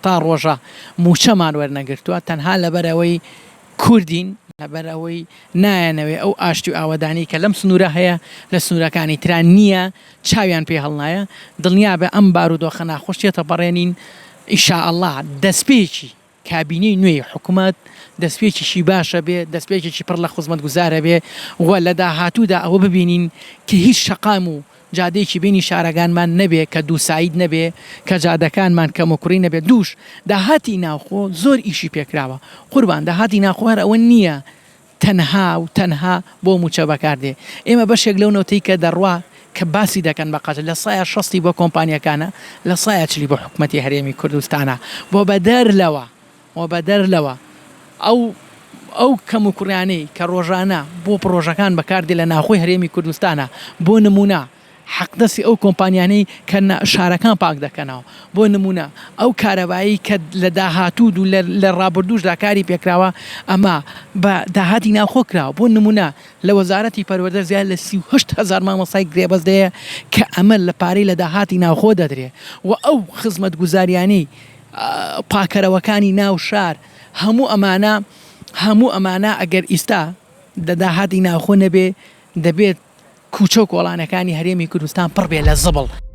تا ڕۆژە مووچەمان وەرنەگرتووە تەنها لەبەر ئەوەی کوردین، لەبەر ئەوەی نایانەوێ ئەو ئاشتی و ئاوەدانی کە لەم سنوورە هەیە لە سنوورەکانی ترا نییە چاویان پێ هەڵنایە، دڵنیابە ئەم بارودۆخە ناخۆش تێتەپەڕێنین ئیشائەڵا دەستپێکی کابینەی نوێی حکومەت دەستپێکێکی باشە بێ، دەستپێکێکی پڕ لە خزمەتگوزارە بێ و لە داهاتوودا ئەوە ببینین کە هیچ شەقام و جادەیەکی بینی شارەگانمان نەبێ کە دووساید نەبێ، کە جادەکانمان کەموکوڕی نەبێ. دووش، داهاتی ناوخۆ زۆر ئیشی پێکراوە. قوربان داهاتی ناوخۆ هەر ئەوە نییە تەنها و تەنها بۆ مووچە بەکار دێ. ئێمە بەشێک لەو نەوتەی کە دەڕوا کە باسی دەکەن بە قاچاخ لە سایە شەستی بۆ کۆمپانیاکانە، لە سایە چلی بۆ حکومەتی هەرێمی کوردستانە. بۆ بەدەر لەوە و بەدەر لەوە ئەو ئەو کەموکوڕیانەی کە ڕۆژانە بۆ پڕۆژەکان بەکاردێ لە ناوخۆی هەرێمی کوردستانە بۆ نموونە حەقدەستی ئەو کۆمپانیانەی کە شارەکان پاک دەکەنەوە بۆ نموونە ئەو کارەبایی کە لە داهاتوو و لە ڕابردووشدا کاری پێکراوە ئەمە بە داهاتی ناوخۆ کراوە بۆ نموونە لە وەزارەتی پەروەردە زیاد لە 38 هەزار مامۆستای گرێبەست هەیە کە ئەمە لە پارەی لە داهاتی ناوخۆ دەدرێ و ئەو خزمەتگوزاریانەی پاکەرەوەکانی ناو شار هەموو ئەمانە هەموو ئەمانە ئەگەر ئیستا لە داهاتی ناوخۆ نەبێ دەبێت کوچە و کۆڵانەکانی هەرێمی کوردستان پڕ بێ لە زبڵ.